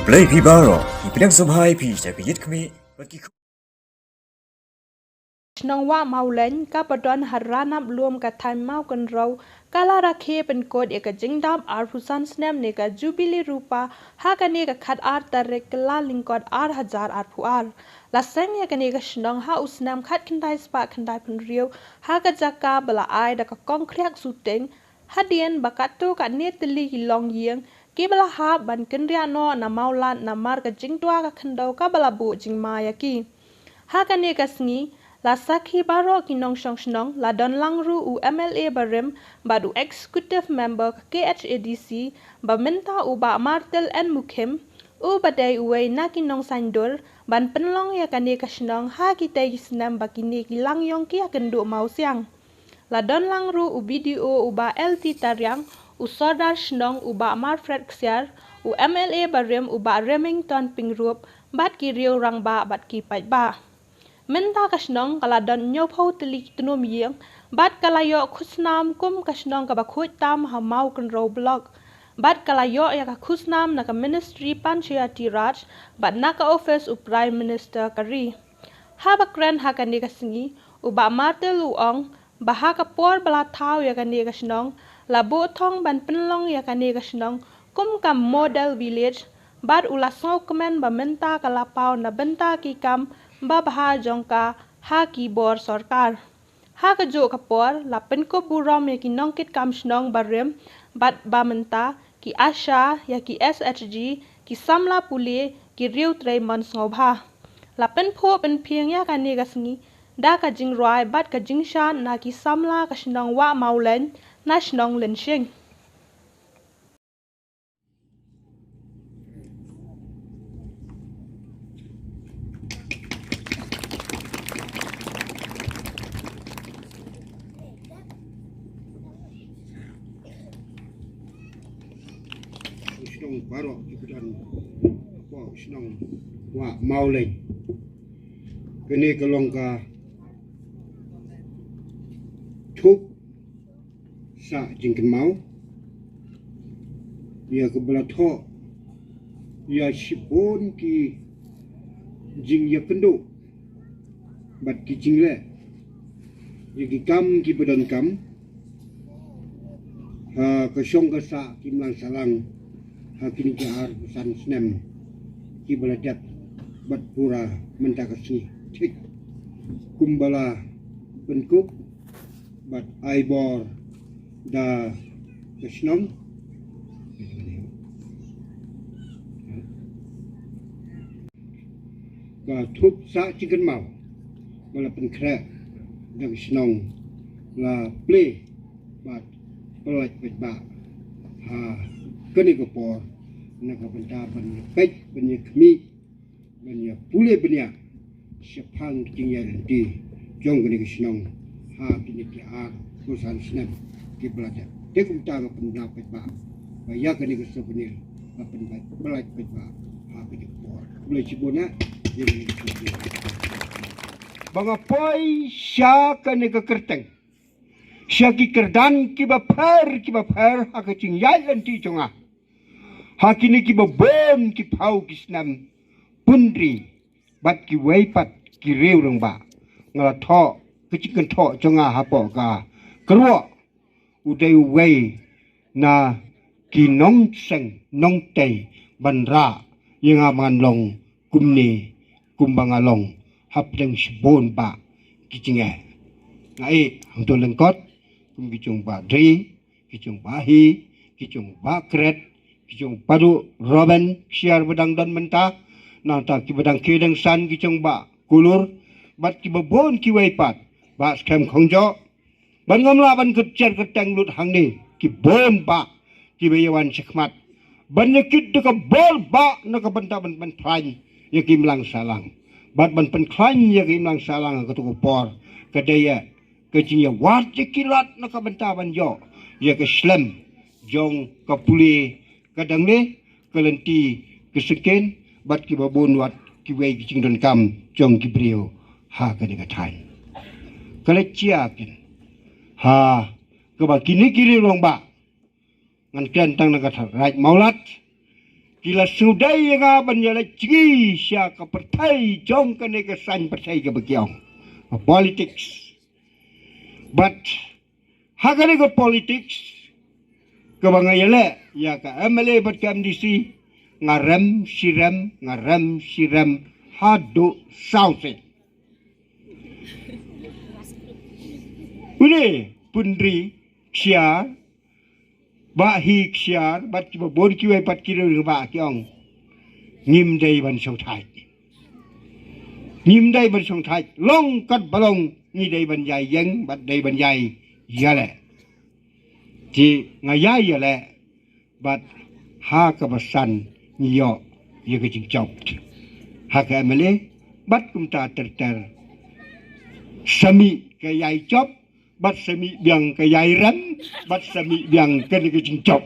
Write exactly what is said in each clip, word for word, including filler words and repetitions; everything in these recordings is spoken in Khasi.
Khublei phi baroh, ngi pdiang sngewbha ïa phi sha ka jingïaid khmih bad ki Shnong Wah Mawlein kaba don ha Ranab Lum ka thaiñ Mawkynrew ka la rakhe pynkut ïa ka jingdap arphew san snem ne ka Jubili Rupa ha kane ka khatar tarik Kyllalyngkot ar hajar arphew ar. La seng ïa kane ka shnong ha u snem khatkhyndai spah khyndaiphew hynriew ha ka jaka ba la ai da ka Kong Khriak Suting, hadien ba katto katne tylli ki longïing kiba la hap ban kynriah noh na Mawlad namar ka jingtwa ka khyndew kaba la buh jingma ïa ki. Ha kane ka sngi, la sakhi baroh ki nongshong shnong, la don lang ruh u M L A barim bad u executive member ka K H A D C ba mynta u Bah Martel N Mukhim, uba dei uwei na ki nongsaiñdur ban pynlong ïa kane ka shnong ha kitei ki snem ba kine ki langïong ki ïakynduh mawsiang. La don lang ruh u B D O u Bah L T Tariang, u Sordar Shnong u Bah Marfred Ksiar, u M L A barim u Bah Remington Pyngrope, bad ki riew rangbah bad ki paidbah. Mynta ka shnong ka la don hynñiewphew tylli ki tnum ïing, bad ka la ïoh khusnam kum ka shnong kaba khuid tam ha Mawkynrew Block. Bad ka la ïoh ïa ka khusnam na ka Ministry Panchayati Raj, bad na ka office u Prime Minister ka ri. Haba kren ha kane ka sngi, u Bah Martel u ong, ba ha ka por ba la thaw ïa kane ka shnong, la buh thong ban pynlong ïa kane ka shnong kum ka model village, bad u la sngewkmen ba mynta ka la paw na bynta ki kam babha jong ka ha ki bor sorkar. Ha kajuh ka por, la pynkup burom ïa ki nongkit kam shnong barim bad ba mynta, ki ASHA, ïa ki S H G, ki samla pule, ki riew trei mon sngewbha. La pynphuh pynphieng ïa kane ka sngi da ka jingrwai bad ka jingshad na ki samla ka shnong Wah Mawlein na shnong Lynshing. Shnong baroh ki ba don hapoh shnong Wah Mawlein. Kane ka long ka thup sah jingkynmaw ïa kaba la thoh ïa shibun ki jingïakynduh bad ki jingleh ïa ki kam kiba donkam ha ka shong ka sah ki imlang sahlang ha kine ki arphew san snem kiba la dep bad pura mynta ka sngi, thik kumba la pynkup bad ai bor da ka shnong. Ka thup sah jingkynmaw ba la pynkhreh da ka shnong la plie bad pyllait paidbah ha kane ka por na ka bynta ban ïa peit ban ïa khmih ban ïa pule bniah shaphang ki jingïaid lynti jong kane ka shnong ha kine ki arphew san snem kiba la dep. Te kumta nga pynbna paidbah ba ïa kane ka souvenir la pynbna paidbah, pyllait paidbah ha kane ka por. Khublei shibun eh ïa kane ka souvenir. Ba nga poi sha kane ka kyrteng, sha ki kyrdan kiba pher kiba pher ha ka jingïaid lynti jong nga ha kine kiba bun ki phew ki snem, pynri bad kiwei pat ki riew rangbah. Nga la thoh ka jingkynthoh jong nga hapoh ka kyrwoh, u dei uwei na ki nongseng nongtei ban rah ïa nga ba ngan long kumne kumba nga long hapdeng shibun bah ki jingeh. Nga ïeh hangto lyngkot kum ki jong Bah Dri, ki jong Bah Hi, ki jong Bah Kret, ki jong Bah Duh Roben Ksiar ba dang don mynta, nangta kiba dang khie dang san ki jong Bah Kulur, bad kiba bun kiwei pat, Bah Skhem Khongjoh, ban ngam lah ban kyrteng kyrteng lut hangne, ki bun bah kiba ïa wan shakhmat ban ïa kit da ka bor bah na ka bynta ban pynkhlaiñ ïa ka imlang sahlang. Bad ban pynkhlaiñ ïa ka imlang sahlang ha kato ka por ka dei ïa ka jingïawad ïa ki lad na ka bynta ban ïoh ïa ka shlem jong ka pule, ka dangle, ka lynti, ka syngkien bad kiba bun wat kiwei ki jingdonkam jong ki briew ha kane ka thaiñ. Ka la jia kin ha kaba kine ki riew rangbah, ngan kren tang na ka Raid Mawlad, Ki la sngewdei ïa nga ban ïaleit jngi sha ka pyrthei jong kane ka saiñ pyrthei kaba ki ong politics. Bad ha kane ka politics kaba nga ïaleh ïa ka M L A bad ka M D C, nga rem shi rem, nga rem shi rem haduh saw sien. Une Pundri Ksiar, Bah Hi Ksiar, bad kiba bun kiwei pat ki rangbah ki ong, ngim dei ban shongthait. Ngim dei ban shongthait, long katba long ngi dei ban ïai ïeng bad dei ban ïai ïaleh. Te nga ïai ïaleh bad ha kaba san ngi ïoh ïa ka jingjop ha ka M L A bad kumta ter ter. Sa mih ka ïai jop bad sa mih biang ka ïai rem bad sa mih biang kane ka jingjop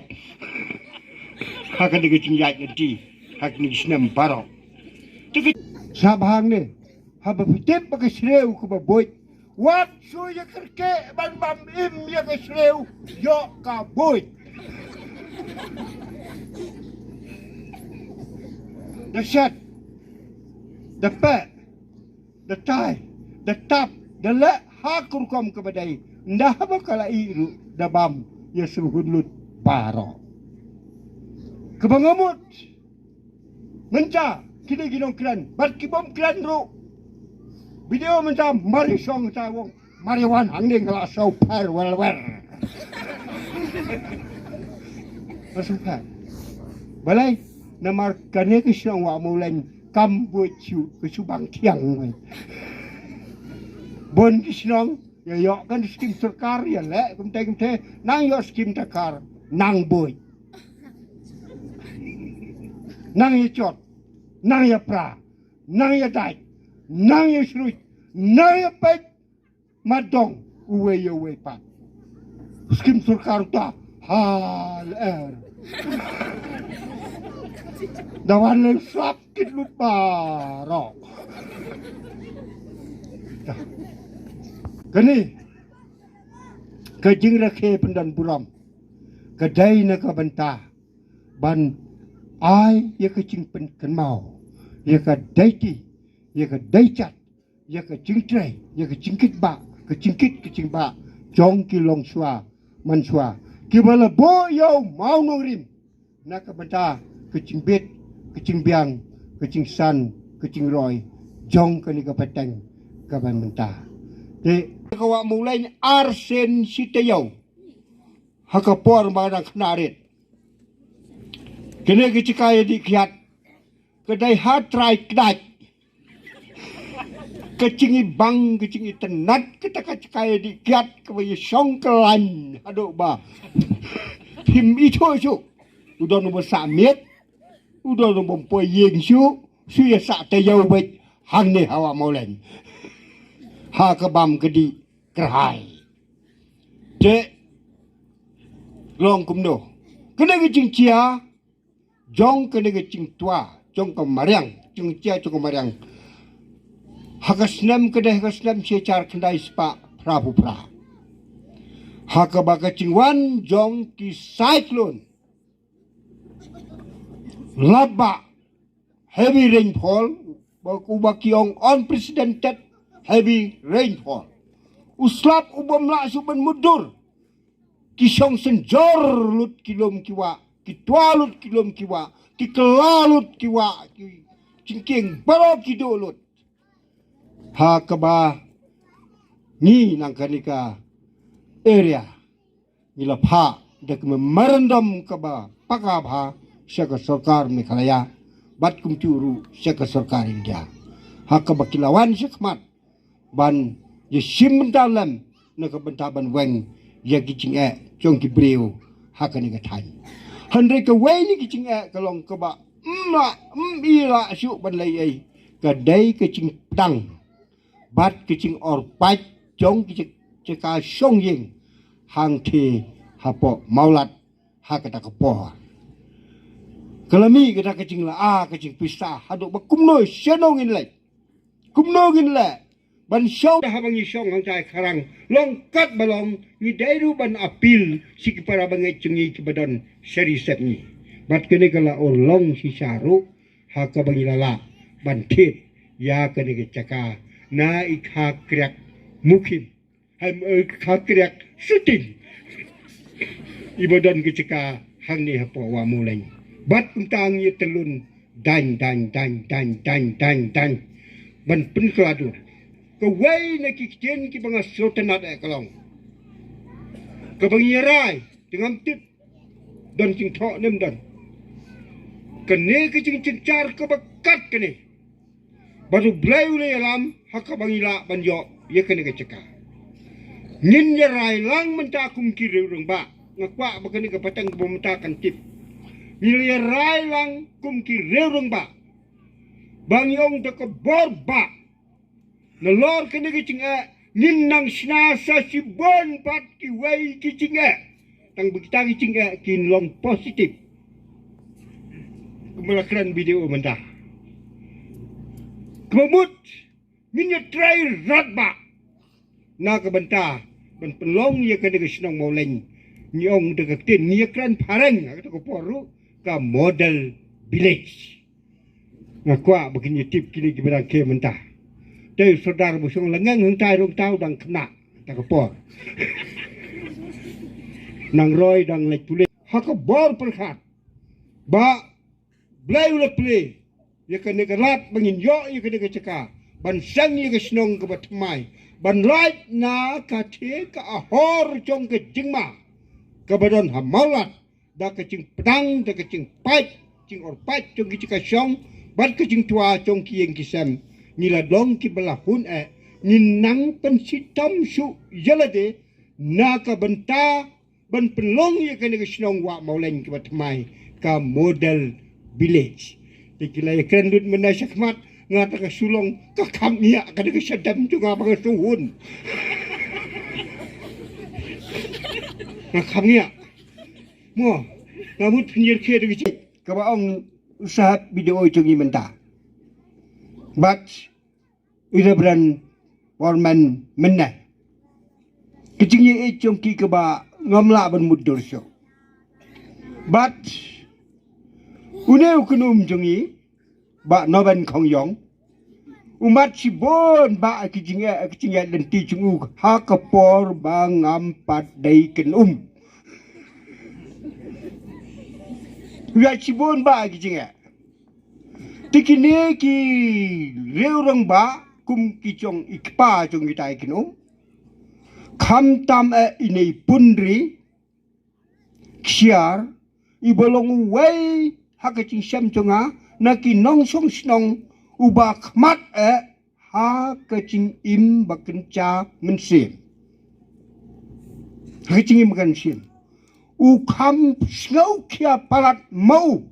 ha kane ka jingïaid lynti ha kane ka snem baroh. Te ka sngap hangne, haba phi tip ba ka shriew kaba buit, wat shu ïa kyrkieh ban bam im ïa ka shriew, ïoh ka buit. Da shet, da peh, da tai, da tap, da leh ha ka rukom kaba dei, ynda haba ka la ih ruh da bam ïa sngewhun lut baroh. Kaba nga mut mynta, kine ki nongkren bad ki bym kren ruh. Video mynta mar ïa shong ta wong, mar ïa wan hangne nga la sngewpher wer wer. Nga sngewpher. Balei? Namar kane ka shnong Wah Mawleng kam buit shuh, ka shu bang thiang wei. Bun ki shnong ïa ïoh kan skim sorkar, ïaleh kumta kumta, nang ïoh skim sorkar nang buit. Nang ïa jot, nang ïa pra, nang ïa dait, nang ïa sruj, nang ïa peit, mat dong uwei ïa uwei pat. Skim sorkar uta ha lyer. Da wan leit sap kit lut baroh. Kane ka jingrakhe pyndon burom ka dei na ka bynta ban ai ïa ka jingpynkynmaw ïa ka dei ti, ïa ka dei jat, ïa ka jingtrei, ïa ka jingkit ba, ka jingkit ka jingbah jong ki longshuwa manshuwa kiba la buh ïa u mawnongrim na ka bynta ka jingbit, ka jingbiang, ka jingsan, ka jingroi jong kane ka pateng kaba mynta. Te ka Wah Mawleng arsien shi taïew ha ka por ba dang khynnah rit. Kane ka jaka ïadih kiad ka dei ha trai kdait. Ka jingibang, ka jingitynnad kata ka jaka ïadih kiad kaba ïashong kyllaiñ haduh ba phim ithuh shuh. U don uba sah miet, u don uba ym poi ïing shuh, shu ïasah taïew beit hangne ha Wah Mawleng. Ha ka bam ka dih kyrhai. Te long kumno? Kane ka jingjia jong kane ka jingtwa jong ka mariang, jingjia jong ka mariang. Ha ka snem ka dei ha ka snem shi hajar khyndai spah phra phew phra. Ha kaba ka jingwan jong ki cyclone, laba heavy rainfall, ba, uba ki ong unprecedented heavy rainfall. U slap u bym lah shuh ban mutdur. Ki shong synjor lut ki lum ki wah, ki twa lut ki lum ki wah, ki kylla lut ki wah, ki jingkieng baroh ki duh lut. Ha kaba ngi nang kane ka area ngi la phah da ka memorandum kaba paka bha sha ka sorkar Meghalaya bad kumjuh ruh sha ka sorkar India. Ha kaba ki la wan shakhmat ban ïashim bynta lem na ka bynta ban weng ïa ki jingeh jong ki briew ha kane ka thaiñ. Hynrei kawei na ki jingeh ka long kaba ym lah, ym i lah shuh ban leh ei, ka dei ka jingpdang bad ka jingor paid jong ki jaka shong ïing hangthie hapoh Mawlad ha kata ka por. Ka la mih kata ka jingla, ah, ka jingpisa haduh ba kumno, shano ngin leit, kumno ngin leh ban shong. Haba ngi shong hangtai kharang, long katba long, ngi dei ruh ban appeal sha ki para bangeit jong ngi kiba don sha ri sep ngi. Bad kane ka la urlong shisha ruh ha kaba ngi la lah ban thied ïa kane ka jaka na i kha kriak mukhim. Hai, eh, kha kriak shooting. Iba don ka jaka hangne hapoh Wah Mawleng. Bad kumta ngi tyllun dang dang dang dang dang dang dang ban pynkylla dur. Kawei na ki ktien kiba nga sngewtynnat eh ka long, kaba ngi ïa rai te ngam tip don jingthoh ne ym don. Kane ka jingjynjar kaba kat kane, bad U Blei u la ïalam ha kaba ngi lah ban ïoh ïa kane ka jaka. Ngin ïa rai lang mynta kum ki riew rangbah. Nga kwah ba kane ka pateng kaba mynta kan tip. Ngin ïa rai lang kum ki riew rangbah ba ngi ong da ka bor ba nalor kane ka jingeh ngin nang shna sa shibun pat kiwei ki jingeh. Tang ba kita ki jingeh kin long positive. Kumba la kren video mynta, kaba mut ngin ïa trei radbah na ka bynta ban pynlong ïa kane ka shnong Mawleng. Ngi ong da ka ktien, ngi ïa kren phareng ha kata ka por ruh, ka model village. Nga kwah ba kin ïa tip kine kiba dang khie mynta. Te u Sordar ba shong lyngngoh hangtai ruh, u dang khynnah ha kata ka por. Nang roi dang leit pule ha ka bor pyrkhat ba Blei u la plie ïa kane ka lad ba ngin ïoh ïa kane ka jaka ban seng ïa ka shnong kaba thymmai, ban lait na ka thie ka ahor jong ka jingma kaba don ha Mawlad, da ka jingpdang, da ka jingpait, jingor pait jong ki jaka shong bad ka jingtwa jong ki ïing ki sem. Ngi la long kiba la hun eh, ngin nang pynshitom shuh ïa lade na ka bynta ban pynlong ïa kane ka shnong Wah Mawleng kaba thymmai, ka model village. Te ki la ïa kren lut mynne shakhmat, nga ta ka sulong ka kham ngiah, kane ka shadem jong nga ba nga shu hun. Nga kham ngiah. Mo, nga mut pynïar khie da ka jing kaba ong u sahab video jong ngi mynta. Bad i Reverend Foreman mynne. Ka jingïeit jong ki kaba ngam lah ban mutdur shuh. Bad une u kynum jong ngi, Bah Noben Khongïong, u mad shibun bah ki jingeh, ki jingeh lynti jong u ha ka por ba ngam pat dei kynum. U ïa shibun bah ki jingeh. Te kine ki riew rangbah kum ki jong i kpa jong kita i kynum, khamtam eh ine i Pundri Ksiar, iba long uwei ha ka jingshem jong nga na ki nongshong shnong uba khmat eh ha ka jingim ba kynja mynsiem. Ha ka jingim ba kynja mynsiem. U kham sngew khia palat mo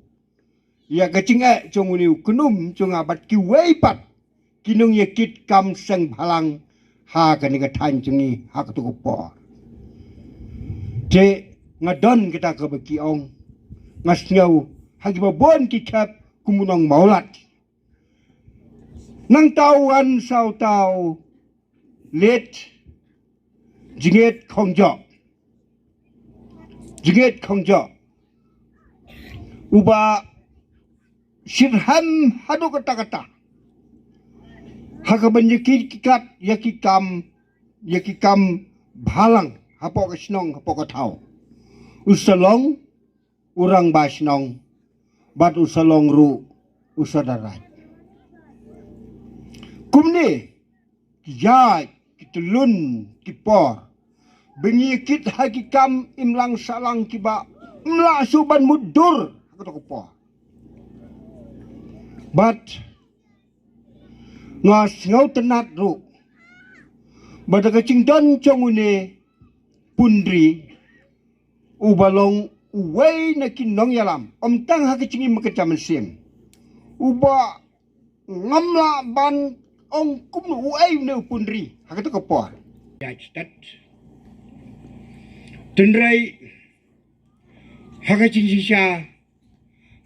ïa ka jingeh jong une u kynum jong nga bad kiwei pat ki nongïakit kam seng bhalang ha kane ka thaiñ jong ngi ha kato ka por. Te nga don kata kaba ki ong, nga sngew ha kiba bun ki khep kum u nong Mawlad. Nangta u wan sa uta u late Jingit Khongjoh. Jingit Khongjoh, uba shitrhem haduh katta katta ha kaban ïa ki kat ïa ki kam, ïa ki kam bhalang hapoh ka shnong, hapoh ka thaw. U sa long u rangbah shnong bad u sa long ruh u Sordar Raid. Kumne ki ïaid ki tyllun ki por ba ngi kit ha ki kam imlang sahlang kiba ym lah shuh ban mutdur ha kato ka por. Bad nga sngewtynnat ruh ba da ka jingdon jong une Pundri, uba long uwei na ki nongïalam, ym tang ha ka jingim ka jam mynsiem, uba ngam lah ban ong kumno uei une u Pundri ha kato ka por. Ïa stet. Tynrai ha ka jingshisha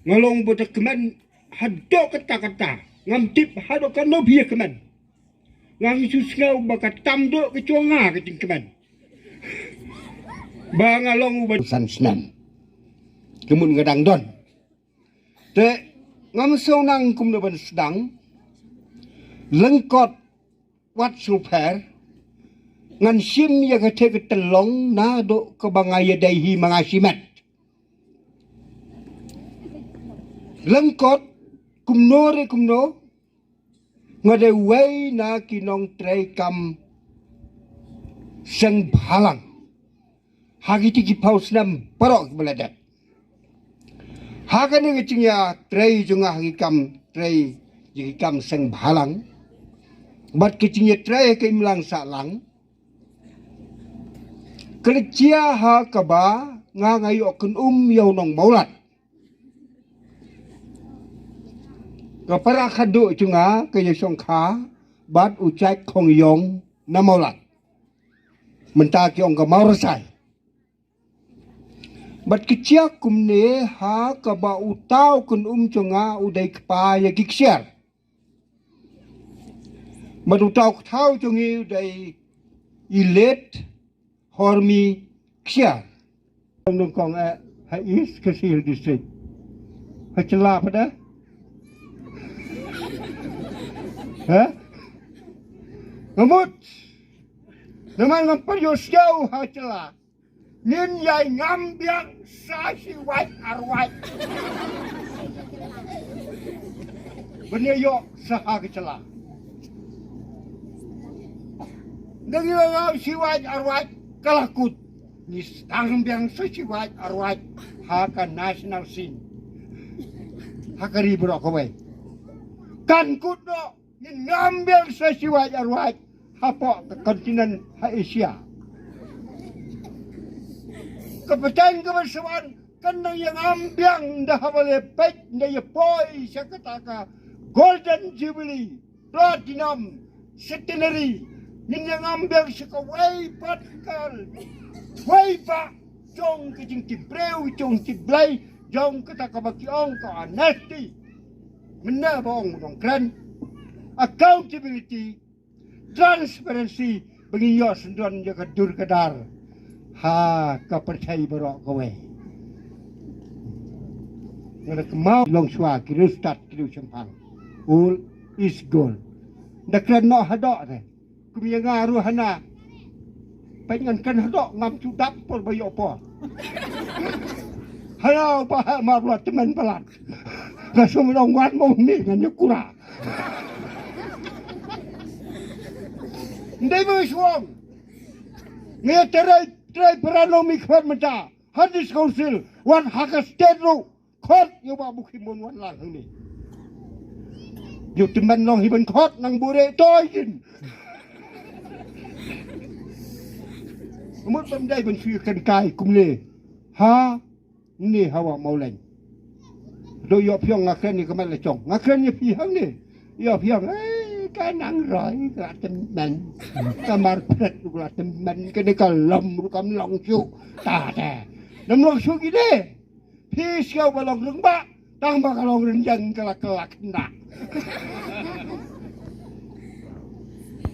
nga long ba da kmen haduh katta katta, ngam tip haduh katno phi ïa kmen. Nga ngi shu sngew ba ka tam duh ka jong nga ka jingkmen ba nga long uba san snem. Ka mut nga dang don Te ngam sngewthuh kumno ban sdang. Lyngkot wat sngewpher. Ngan shim ïa ka theh ka tyllong naduh kaba nga ïadei hi ma nga shimet. Lyngkot kumno re kumno, nga dei uwei na ki nongtrei kam seng bhalang ha kiti ki phew snem baroh kiba la dep. Ha kane ka jingïatrei jong nga ha ki kam trei, ki kam seng bhalang bad ka jingïatrei ha ka imlang sahlang, ka la jia ha kaba nga nga ïoh kynum ïa u nong Mawlad. Ka para khadduh jong nga ka ïa shongkha bad u Jack Khongïong na Mawlad. Mynta ki ong ka Mawrasai. Bad ka jia kumne ha kaba uta u kynum jong nga u dei kpa ïa ki ksiar. Bad uta u kthaw jong ngi u dei i Let Hormi Ksiar. Nongkong eh, ha East Khasi Hills District. Ha Jylla pat eh? Ha? Nga mut. Namar ngam pat ïoh siew ha Jylla. Ngin ïai ngam biang sa shi wait ar wait. Ban ïa ïoh sa ha ka Jylla. Nda ngi ngam shi wait ar wait ka la kut. Ngi sdang biang sa shi wait ar wait ha ka national scene. Ha ka ri baroh kawei. Kan kut noh. Ngin ngam biang sa shi wait ar wait hapoh ka continent ha Asia. Ka pateng kaba sa wan kan nang ïa ngam biang da haba la peit da ïa poi sha kata ka Golden Jubilee, Platinum, Centenary. Ngin ïa ngam biang sha kawei pat ka wei pat jong ka jingtip briew jong tip Blei jong kata kaba ki ong ka honesty. Mynta ba ong u nongkren, accountability, transparency, ba ngin ïoh syndon ïa ka dur ka dar ha ka pyrthei baroh kawei. Nga da kynmaw long shuwa ki riewstad ki riewshemphang. Old is gold. Da kren noh hadoh te. Kum ïa nga ruh hana. Peit ngan kren hadoh ngam shu dap por ba ïoh por. Hana ba ha mar la tymmen palat. Nga shu ong wan mo mi ngan ïa kura. Ndei ba shu ong. Ngi trei trei para nong mi khmat mynta. Ha District Council wan ha ka state ruh. Khot ïa u Bah Bukhim bun wan lang hangne. Ïa u tymmen long hi ban khot nang bure toi jin. Mut bym dei ban shu ïa kren kai kumne. Ha ne hawa Mawleng. Do ïoh phi ong nga kren ïa ka met la jong. Nga kren ïa phi hangne. Ïoh phi ong eh ka nang roi ka la tymmen. Ka mar pret ka la tymmen kane ka lom ruh kam long shuh. Ta te. Nam long shuh ki de. Phi sngewbha long rangbah tang ba ka long rynjang ka la ka la kynda.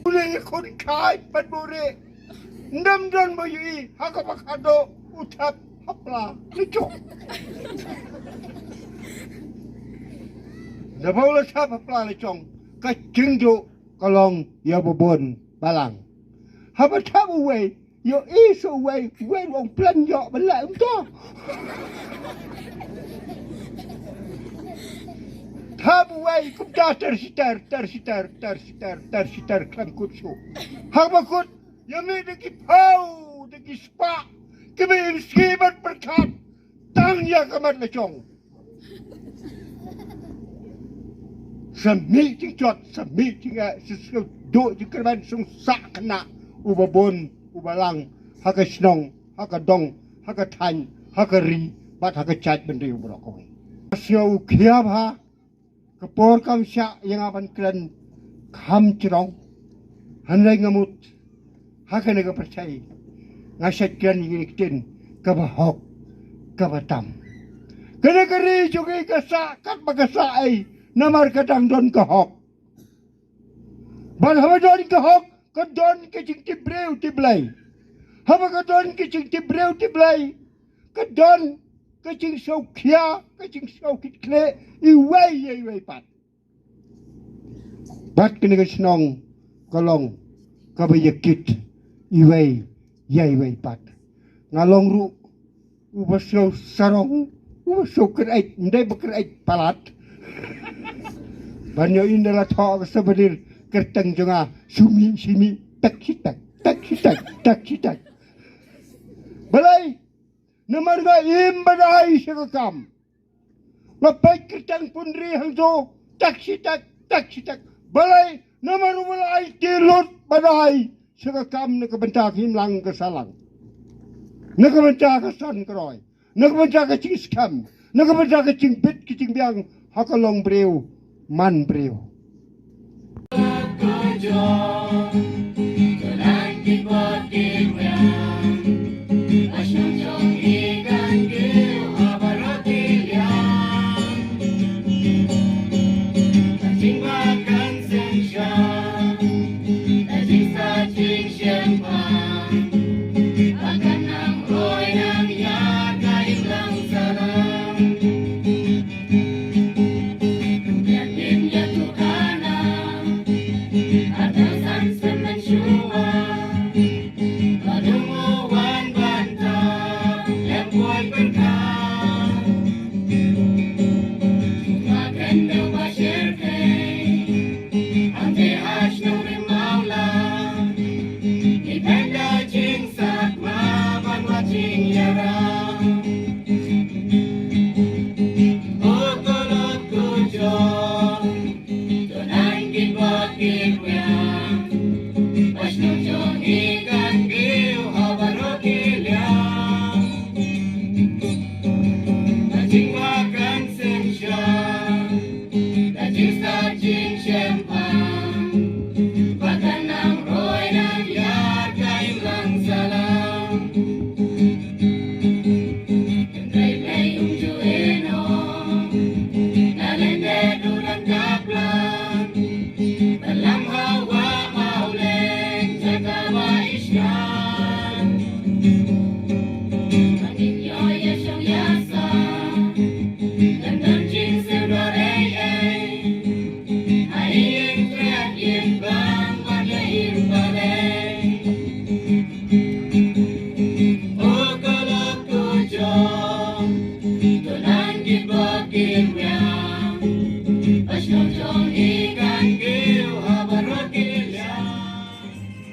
Une ïa khun khai pat bure. Ndam don ba ïohi ha kaba khadduh u thap ha pla la jong. Da ba u la thap ha pla la jong ka jingduh ka long ïa ba bun balang. Haba thap uwei Ïoh i shu wei, wei long plan ïoh ba leh um to. Thap wei kumta ter siter, ter siter, ter siter, ter siter khlem kut shuh. Haba kut ïa mih da ki phew, da ki spah, ki mih im ski ban pyrkhat tang ïa ka mat la jong. Sa mih jingjot, sa mih jingeh, sa sngewduh jingkyrmen sngewsah khynnah uba bun uba lang ha ka shnong, ha ka dong, ha ka thaiñ, ha ka ri bad ha ka jaitbynriew baroh kawei. Sngewkhia bha, ka por kam shah ïa nga ban kren kham jrong. Hynrei nga mut ha kane ka pyrthei nga shait kren ïa kine ki ktien kaba hok kaba tam. Kane ka ri jong ngi ka sah katba ka sah ei namar ka dang don ka hok. Bad haba don ka hok ka don ka jingtip briew tip Blei. Haba ka don ka jingtip briew tip Blei ka don ka jingsngewkhia, ka jingsngew kit khlieh iwei ïa iwei pat. Bad kane ka shnong ka long kaba ïa kit iwei ïa iwei pat. Nga long ruh uba sngew sarong, uba sngew kyreit, ym dei ba kyreit palat. Ban ïohi ynda la thoh ka sabadir kyrteng jong nga, shu mih shi mih, tak shi tak, tak shi tak, tak shi tak. Balei? Namar nga im ba dei sha ka kam. Nga peit kyrteng pynri hangto, tak shi tak, tak shi tak. Balei? Namar u ba la aiti lut ba dei sha ka kam na ka bynta ka imlang ka sahlang, na ka bynta ka san ka roi, na ka bynta ka jingskhem, na ka bynta ka jingbit ka jingbiang ha ka long briew man briew.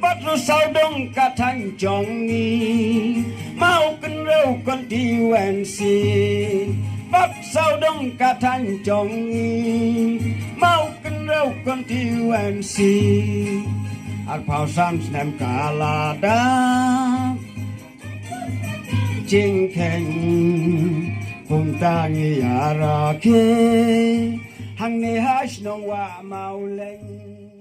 Pat u sawdong ka thaiñ jong ngi, Mawkynrew constituency. Pat sawdong ka thaiñ jong ngi, Mawkynrew constituency. Arphew san snem ka la dap, jingkheiñ kumta ngi ïarakhe hangne ha shnong Wah Mawleng.